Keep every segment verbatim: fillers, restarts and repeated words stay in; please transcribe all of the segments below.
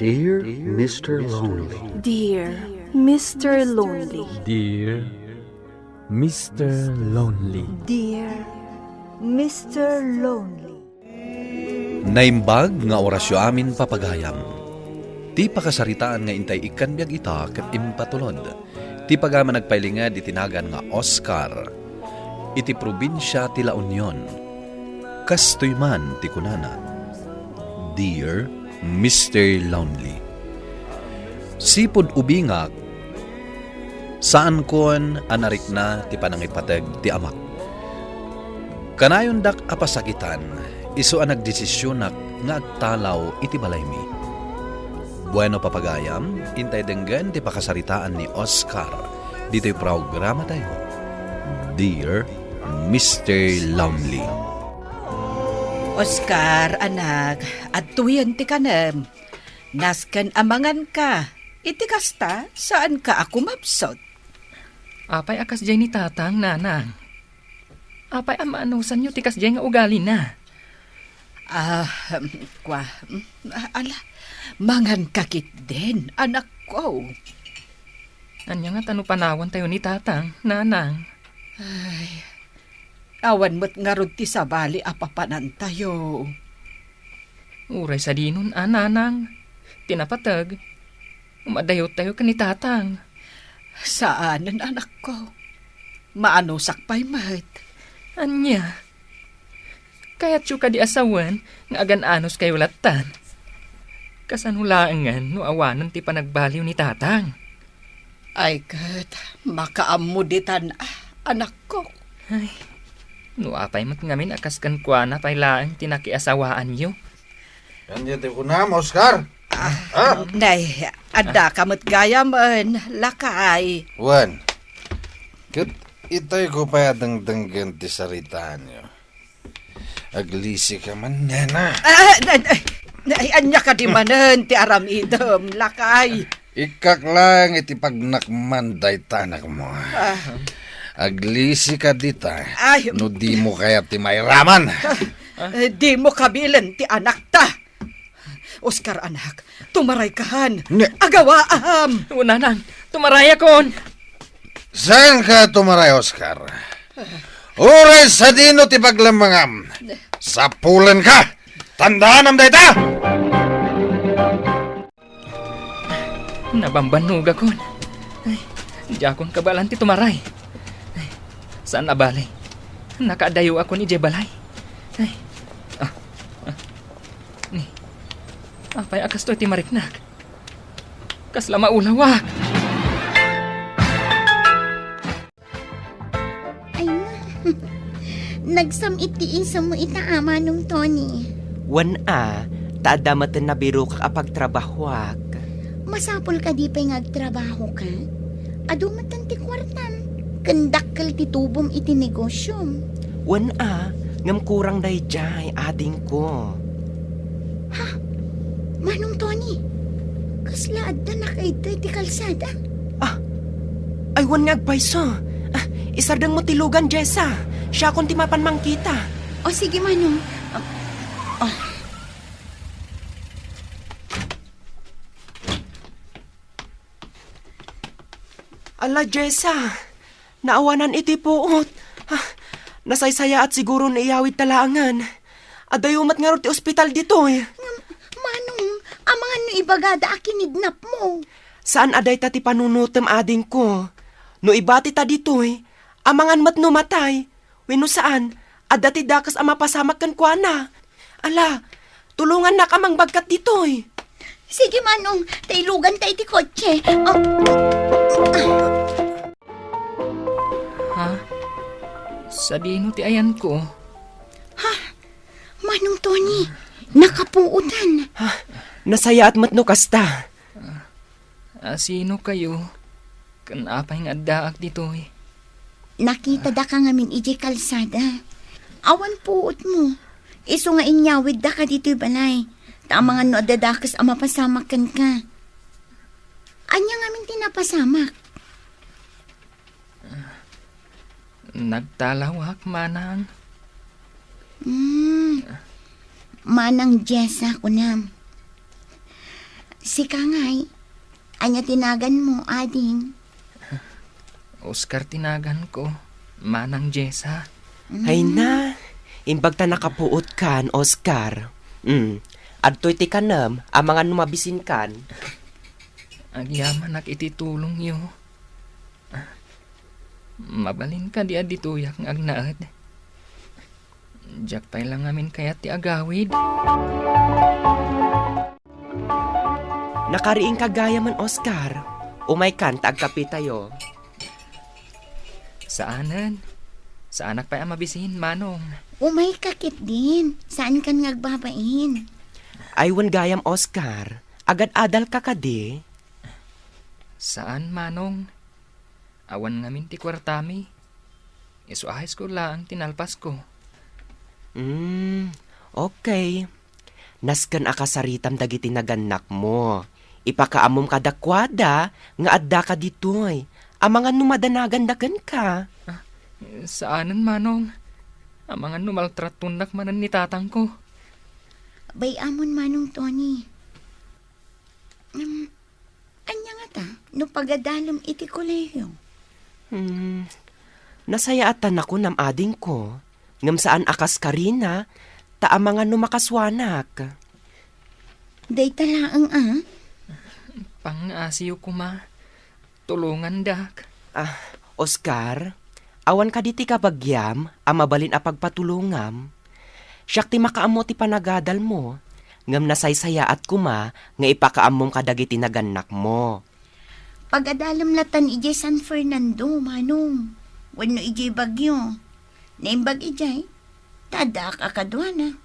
Dear Mister Lonely. Dear Mister Lonely. Dear Mister Lonely. Dear Mister Lonely. Naimbag nga orasyo amin, papagayam. Ti pakasaritaan nga intay ikkan biag ita ket impatulod ti pagayam a nagpailinged iti nagan nga Oscar iti probinsia ti La Union. Kastoy man ti kunana, "Dear Mister Lonely, sipud ubingak, saankon a narikna ti panangipateg ti amak. Kanayondak a pasakitan isu a nagdesisionak nga agtalaw iti balaymi." Bueno, papagayam, intay denggen ti pakasaritaan ni Oscar ditoy programatayo, Dear Mister Lonely. Oscar, anak, adtoyen ti kanem. Nasken a manganka. Iti kasta, saanka a kumapsut. Apay a kasdiay ni Tatang, Nanang? Apay a maanusanyo ti kasdiay nga ugalina? Ah, em, kua, em, ah, ala, manganka ketdin, anakko. Ania ngata no panawantayo ni Tatang, Nanang? Ay, awan met ngarud ti sabali a papanantayo. Uray sadinon a, Nanang, ti napateg, umadayuttayo ken ni Tatang. Saanen, anakko. Maanusak pay met. Ania? Kayatyo kadi a sawen nga agan-anuskayo lattan? Kasano laengen no awanen ti panagbaliw ni Tatang? Ay ket, makaammo ditan, ah, anakko. Ay, no apay met ngamin a kas kenkuana pay laeng ti nakiasawaanyo. Ania ti kunam, Oscar? Ah, ah? Nay, adda ka met gayamen, lakay. Wen, ket itay ko pay a dengdenggen ti saritaanyo. Aglisika man, nena. Ah, ay, ay, ay, ania kadi manen ti aramidem, lakay? Ikkak laeng iti pagnakman dayta anakmo. Ah. Aglisika dita, ay, no dimo kayat ti mairaman. Eh, dimo kabilen ti anakta. Oscar, anak, tumaraykan. Ne- Agawaam. O, Nanang, tumarayakon. Saanka tumaray, Oscar? Uray sadino ti paglemmengam, sapulenka. Tandaanam dayta. Nabambannogakon. Ay, diakon kabaelan ti tumaray. Ay, saan a bale. Nakaadayoakon idiay balay. Ay, ah, ah. Ni, apay a kastoy ti mariknak? Kasla maulawak. Ay na. Nagsam-it ti isemmo ita a, Manong Tony. Wen a, ta adda metten nabirokak a pagtrabahoak. Masapul kadi pay nga agtrabahoka? Adu metten ti kuartam, ken dakkel ti tubom iti negosiom. Wen a, ngem kurang daydiay, adingko. Ha? Manong Tony, kasla adda nakaidda iti kalsada? Ah, ay, wen nga agpayso. Ah, isardengmo ti lugan, Jessa. Siakon ti mapan mangkita. O, sige, Manong. Ah, ah. Ala, Jessa, naawanan iti puot. Ah, nasaysayaat siguro no iyawidta laengen. Adayo met ngarud ti ospital ditoy. Ngem, Manong, amangan no ibagada a kinidnapmo. Saan a dayta ti panunotem, adingko. No ibatita ditoy, amangan met no matay wenno saan, adda ti dakes a mapasamak kenkuana. Ala, tulongannak a mangbagkat ditoy. Sige, Manong, ta iluganta iti kotse. Oh. Ha? Sadino ti ayanko? Ha? Manong Tony, nakapuotan. Ha? Nasayaat met no kasta. A, sino kayo? Ken apay nga addaak ditoy? Nakitadaka ngamin idiay kalsada. Awan puotmo. Isu nga inyawiddaka ditoy balay. Ta amangan no adda dakes a mapasamak kenka. Ania ngamin ti napasamak? Nagtalawak, Manang. Hmm. Manang Jessa, kunam. Sika ngay, ania ti naganmo, ading? Oscar ti naganko, Manang Jessa. Ay na, imbag ta nakapuotkan, Oscar. Mm, adtoy ti kanem, amangan no mabisinkan. Agyamanak iti tulongyo. Mabalin kadi a ditoyak nga agnaed? Diak pay la ngamin kayat ti agawid. Nakariingka gayamen, Oscar. Umaykan ta agkapetayo. Saanen. Saanak pay a mabisin, Manong. Umayka ketdin. Saankan nga agbabain? Ay, wen gayam, Oscar. Agad-adalka kadi? Saan, Manong. Awan ngamin ti kuartami. Isu a high school laeng ti nalpasko. Hmm, okay. Nasken a kasaritam dagiti nagannakmo. Ipakaammom kadakuada nga addaka ditoy. Amangan no madanaganda kenka. Ah, saanen, Manong. Amangan no maltratonak manen ni tatangko. Bay-amon, Manong Tony. Ngem, ania ngata no pagadalem iti kolehiyo? Hmm, nasayaatan a kunam, adingko, ngem saan a kas karina, ta amangan no makasuanak. Dayta laeng a? Pangngaasiyo koma. Tulongandak. Ah, Oscar, awan kadi ti kabagiam a mabalin a pagpatulongam? Siak ti makaammo ti panagadalmo, ngem nasaysayaat koma nga ipakaammom kadagiti nagannakmo. Pagadalem latan idiay San Fernando, Manong, wenno idiay Baguio. Naimbag idiay, ta addaak a kaduana.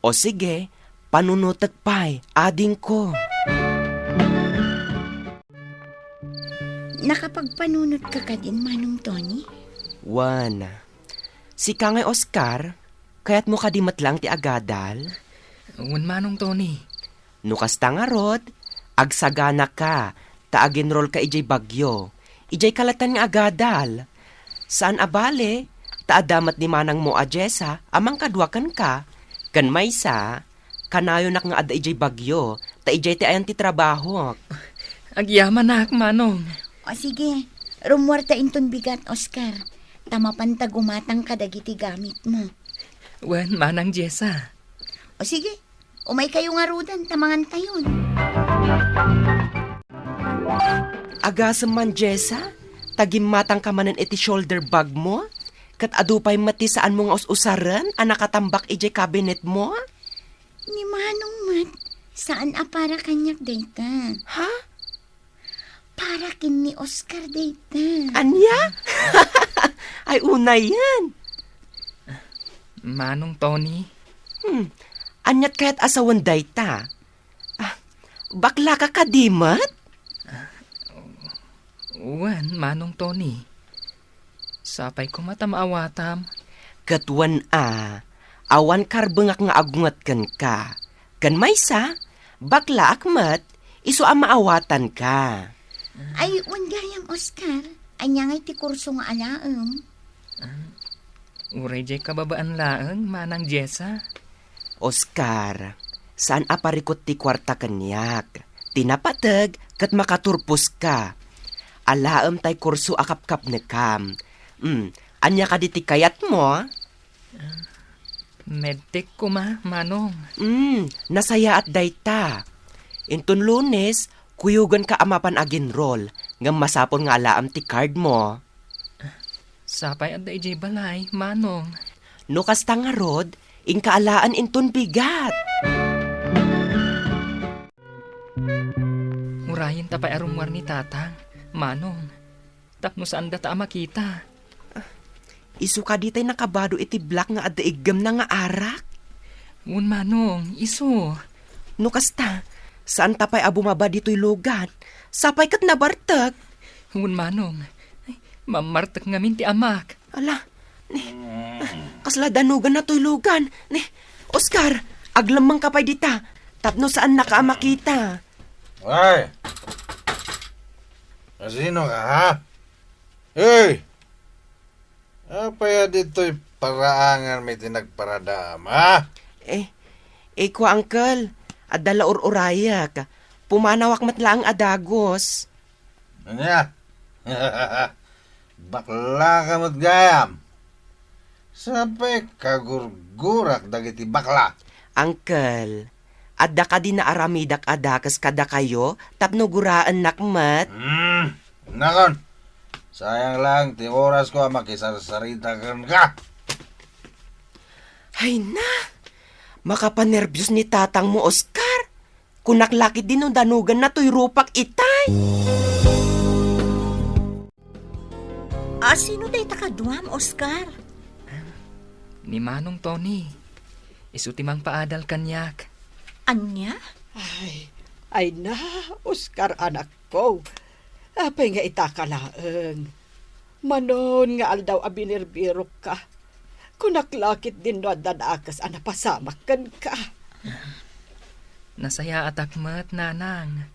O sige, panunotek pay, adingko. Nakapagpanunotka kadin, Manong Tony? Wen. Sika ngay, Oscar, kayatmo kadi met laeng ti agadal? Wen, Manong Tony. No kasta ngarud, agsaganaka, ta agenrolka idiay Baguio. Idiayka latta nga agadal. Saan a bale, ta adda met ni manangmo a Jessa a mangkadua kenka. Ken maysa, kanayonak nga adda idiay Baguio, ta idiay ti ayan ti trabahok. Agyamanak, Manong. O sige, rummuarta inton bigat, Oscar. Ta mapanta gumatang kadagiti gamitmo. Wen, Manang Jessa. O sige, umaykayo ngaruden ta mangantayon. Agasem man, Jessa, ta gimmatangka manen iti shoulder bagmo, ket adu pay met ti saanmo nga us-usaren a nakatambak idiay kabinetmo? Ni Manong met, saan a para kaniak dayta. Ha? Para ken ni Oscar dayta. Ania? Ay, unayen. Manong Tony. Hmm, aniat kayat a sawen dayta? Ah, baklaka kadi met? Wen, Manong Tony. Sapay koma ta maawatam. Ket wen a, awan karbengak nga agunget kenka. Ken maysa, baklaak met, isu a maawatanka. Ay, wen gayam, Oscar. Ania ngay ti kurso nga alaem? Uray diay kababaan laeng, Manang Jessa. Oscar, saan a parikut ti kuarta kaniak. Ti napateg ket makaturposka. Alaem tay kurso a kapkapnekam. Mm, ania kadi ti kayatmo? Medtech koma, Manong. Mm, nasayaat dayta. Inton Lunes, kuyogenka a mapan agenrol, ngem masapul nga alaem ti cardmo. Sapay adda idiay balay, Manong. No kasta ngarud, inka alaen inton bigat. Urayenta pay a rummuar ni Tatang, Manong, tapno saandata a makita. Isu kadi tay nakabado iti black nga adda iggemna nga arak? Wen, Manong, isu. No kasta, saanta pay a bumaba ditoy lugan. Sapay ket nabartek. Wen, Manong. Ay, mammartek ngamin ti amak. Ala, ni, kasla danugan na toy lugan. Ni, Oscar, aglemmengka pay dita, tapno saannaka a makita. Ay! Kasinoka, ha? Hey! Apay a ditoy paraanganmi ti nagparadaam, ha? Eh, eh, kua, Uncle, adda la ur-urayak. Pumanawak met laeng a dagus. Ania? Bakla ka met gayam. Sapay kagurgurak dagiti bakla. Uncle, adda kadi naaramidak a dakes kadakayo tapno guraennak met? Hmm, nakon. Sayang lang ti orasko a makisarsarita kenka. Ay na! Makapanerbios ni tatangmo, Oscar. Kunak la ketdi no danuganna toy rupak itay. A, sino dayta kaduam, Oscar? Ni Manong Tony. Isu ti mangpaadal kaniak. Ania? Ay, ay na, Oscar, anakko. Apay nga ita ka laeng? Manon nga aldaw a binirbirokka, kunak la ketdin no adda dakes a napasamak kenka. Nasayaatak met, Nanang.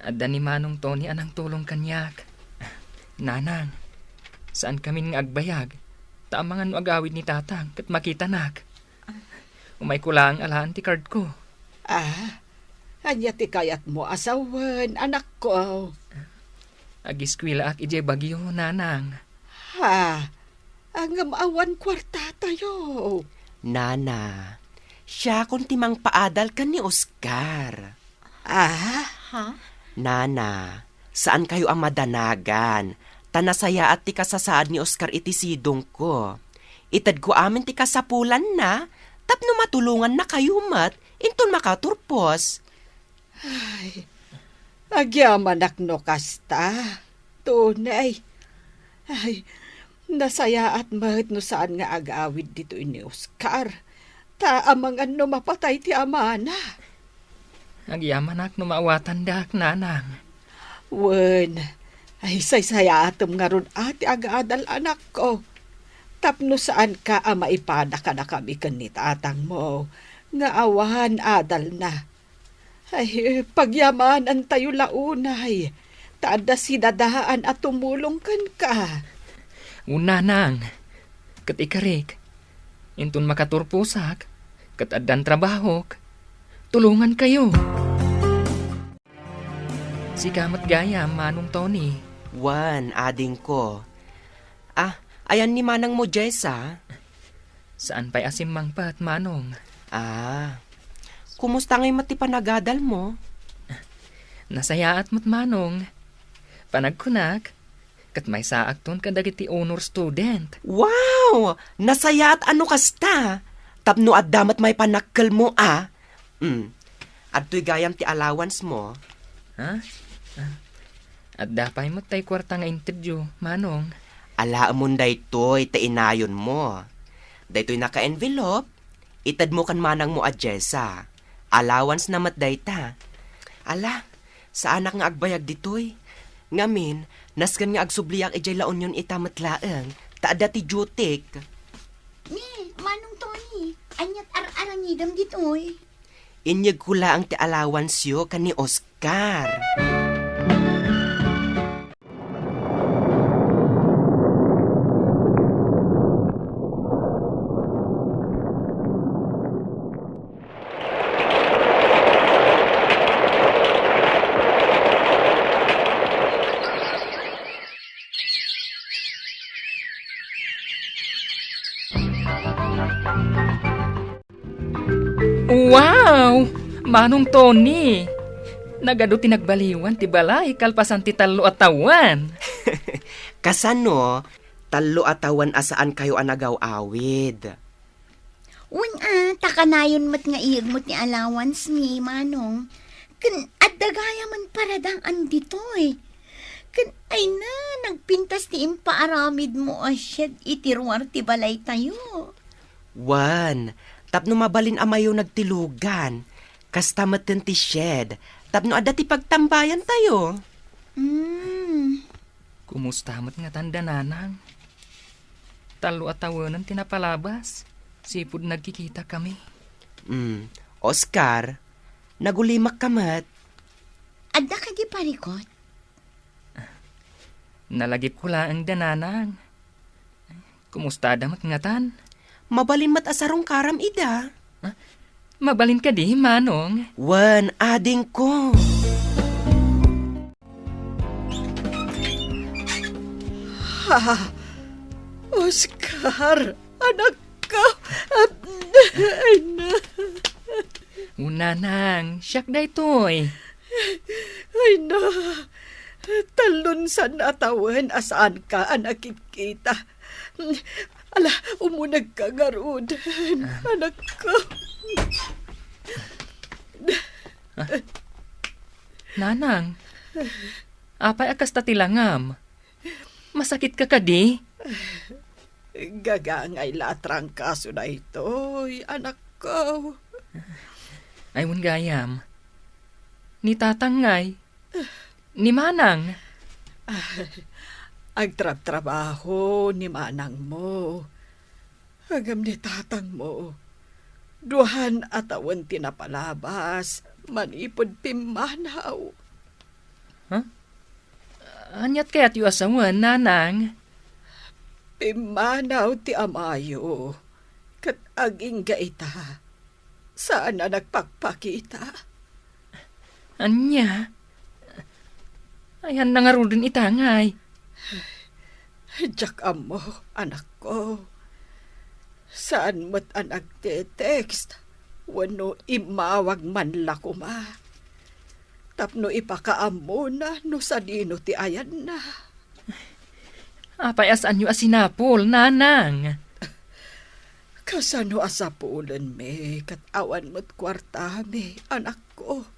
Adda ni Manong Tony a nangtulong kaniak. Nanang, saankamin nga agbayag, ta amangan no agawid ni Tatang ket makitanak. Umayko laeng alaen ti cardko. Ah, ania ti kayatmo a sawen, anakko? Agiskuelaak idiay Baguio, Nanang. Ha? Ngem awan kuartatayo. Nana, siakon ti mangpaadal ken ni Oscar. Ah? Ha? Nana, saankayo a madanagan, ta nasayaat ti kasasaad ni Oscar iti sidongko. Itedko amin ti kasapulanna tapno matulongannakayo met inton makaturpos. Ay, agyamanak no kasta, Tunay. Ay, nasayaat met no saan nga agawid ditoy ni Oscar. Ta amangan no mapatay ti amana. Agyamanak no maawatandak, Nanang. Wen, ay, saysayaatem ngarud a ti agadal, anakko. Tapno saanka a maipada kadakami ken ni tatangmo nga awan adalna. Ay, pagyamanantayo la unay, ta adda sidadaan a tumulong kenka. Wen, Nanang, ket ikarik, inton makaturposak, ket addan trabahok, tulongankayo. Sika met gayam, Manong Tony. Wen, adingko. Ah, ayan ni manangmo, Jessa? Saan pay a simmangpet, Manong. Ah, kumusta ngay met ti panagadalmo? Nasayaat met, Manong. Panagkunak, ket maysaakton kadagiti honor student. Wow! Nasayaat a no kasta! Tapno adda met maipannakkelmo a. Mm. Adtoy gayam ti allowance mo. Ha? Ah. Adda pay met tay kuarta nga intedyo, Manong. Alaemon daytoy ta inayonmo. Daytoy naka-envelope, itedmo ken manangmo a Jessa. Allowance na met dayta. Ala, saanak nga agbayag ditoy. Ngamin, nasken nga agsubliak idiay La Union ita met laeng, ta adda ti dutyk. Ni, Manong Tony, aniat ar-aramidem ditoy? Inyegko laeng ti allowance-yo ken ni Oscar. Wow! Manong Tony! Nagadu ti nagbaliwan ti balay kalpasan ti tallo a tawen. Kasano? Tallo a tawen a saankayo a nagaw-awid. Wen a, ta kanayon met nga iyegmo ti allowance mi, Manong. Ken adda gayamen paradang-an ditoy. Ken ay na, nagpintas ti impaaramidmo a shed iti ruar ti balaytayo. Wen, tapno mabalin a mayunag ti lugan, kasta metten ti shed, tapno adda ti pagtambayantayo. Hmm. Kumusta met ngatan da nanang? Tallo a tawenen ti napalabas, sipud nagkikitakami. Hmm. Oscar, nagulimakka met. Adda kadi parikot? Nalagipko laeng da nanang. Kumustada met ngatan? Mabalin met a sarungkaram ida. Ha? Mabalin kadi, Manong? Wen, adingko. Ha? Oscar, anakko. Ay, na. O, Nanang, siak daytoy. Ay, na. Tallo unay a tawen a saanka a nakikita. Ala, umunegka ngaruden, anakko. Ah. Nanang, apay a kasta ti langam? Masakitka kadi? Gagangay la a trangkaso daytoy, anakko. Ay, wen gayam. Ni Tatang ngay? Ni Manang? Ah, agtrabtrabaho ni manangmo. Ngem ni tatangmo, duaan a tawen ti napalabas manipud pimmanaw. Ha? Aniat kayatyo a sawen, Nanang? Pimmanaw ti amayo, ket agingga ita, saan a nagpakpakita. Ania? Ayanna ngaruden ita ngay? Diak ammo, anakko. Saan met a nagte-text wenno immawag man la koma tapno ipakaammona no sadino ti ayanna. Apay a saanyo a sinapul, Nanang? Kasano a sapulenmi ket awan met kuartami, anakko?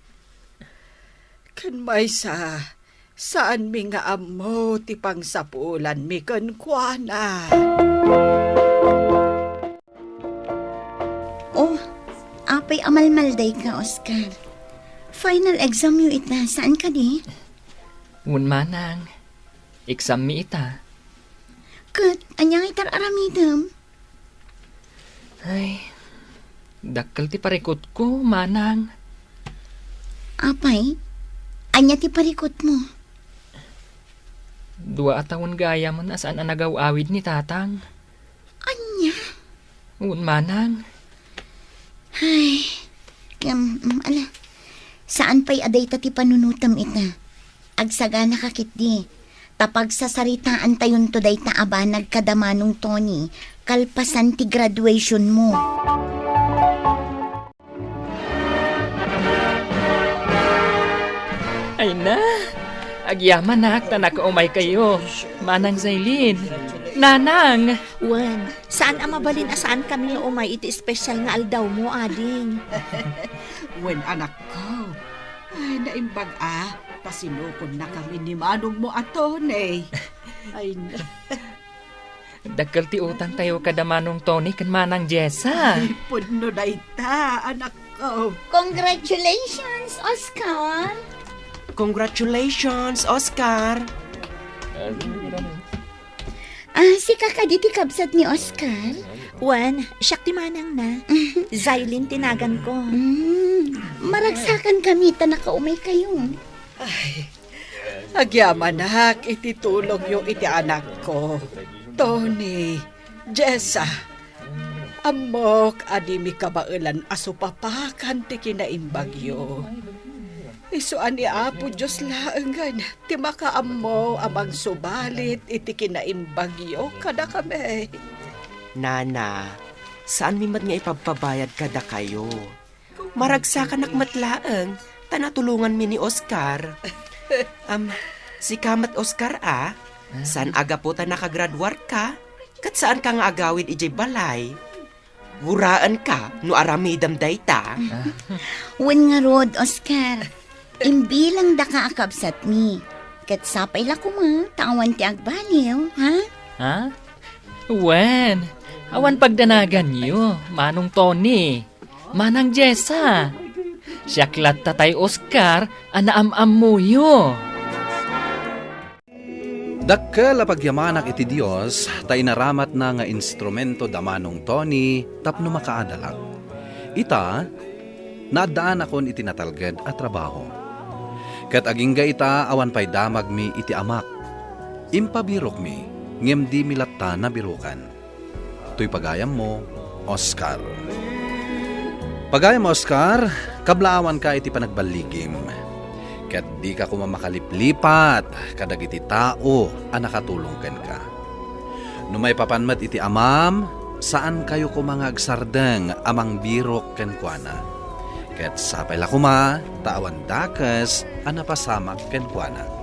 Ken maysa, saanmi nga ammo ti pangsapulanmi kenkuana. Oh, apay a malmaldayka, Oscar? Final examyo ita, saan kadi? Wen, Manang. Exammi ita. Ket ania nga itar-aramidem? Ay, dakkel ti parikutko, Manang. Apay, ania ti parikutmo? Dua a tawen gayamen a saan a nagaw-awid ni Tatang. Ania? Wen, Manang. Ay, ngem, mm, ala. Saan pay a dayta ti panunotem ita. Agsaganaka ketdi. Ta pagsasaritaantayonto dayta a banag kada Manong Tony, kalpasan ti graduationmo. Ay na, agyamanak ta nakaumaykayo, Manang Zailin. Nanang! Wen, saan a mabalin a saankami nga umay iti espesyal nga aldawmo, ading. Wen, anakko. Ay, naimbag a, pasinukonnakami ni manongmo a Tony. Ay, na. Dakkel ti utangtayo kada Manong Tony ken Manang Jessa. Ay, pudno dayta, anakko. Congratulations, Oscar! Congratulations, Oscar! Ah, sika kadi ti kabsat ni Oscar? Wen, siak ti manangna. Zailin ti naganko. Mm, maragsakankami ta nakaumaykayo. Ay, agyamanak iti tulongyo iti anakko. Tony, Jessa, ammok a dimi kabaelan a supapakan ti kinaimbagyo. Isu a ni Apo Dios laengen ti makaammo a mangsubalit iti kinaimbagyo kadakami. Nana, saanmi met nga ipabpabayad kadakayo. Maragsakanak met laeng ta natulonganmi ni Oscar. Am, sika met, Oscar, a? Saan a gapu ta nakagraduarka, ket saanka nga agawid idiay balay? Guraenka no aramidem dayta. Wen ngarud, Oscar, imbilangdaka a kabsatmi. Ket sapay la koma ta awan ti agbaliw, ha? Ha? Wen, awan pagdanaganyo, Manong Tony, Manang Jessa. Siak latta tay Oscar a naam-ammoyo. Dakkel a pagyamanak iti Dios ta inaramatna nga instrumento da Manong Tony tapno makaadalak. Ita, naaddaanakon iti natalged a trabaho. Ket agingga ita, awan pay damagmi iti amak. Impabirokmi, ngem dimi latta nabirokan. Toy pagayammo, Oscar. Pagayam Oscar, kablaawanka iti panagballigim. Ket dika koma makaliplipat kadagiti tao a nakatulong kenka. No maipapan met iti amam, saankayo koma nga agsardeng a mangbirok kenkuana. Ket sapay la koma ta awan dakes a napasamak kenkuana.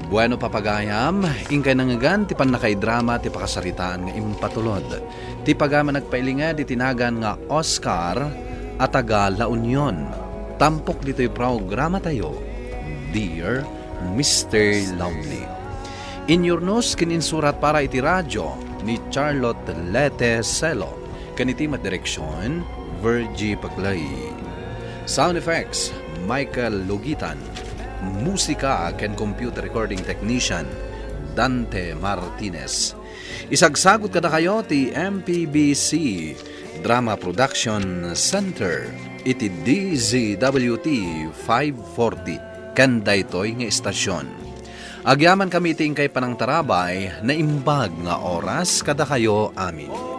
Bueno, papagayam, inkay nangngegan ti pannakaidrama ti pakasaritaan nga impatulod. Ti pagayam a nagpailinged iti nagan nga Oscar a taga La Union. Tampok ditoy programatayo, Dear Mister Lovely. Inyurnos ken insurat para iti radyo ni Charlotte Lete Celo, ken iti met direksion, Virgie Paclay. Sound effects, Michael Lugitan. Musika ken computer recording technician, Dante Martinez. Isagsagut kadakayo ti M P B C Drama Production Center iti D Z W T five forty ken daytoy nga istasyon. Agyamankami iti inkay panangtarabay, naimbag nga oras kadakayo amin.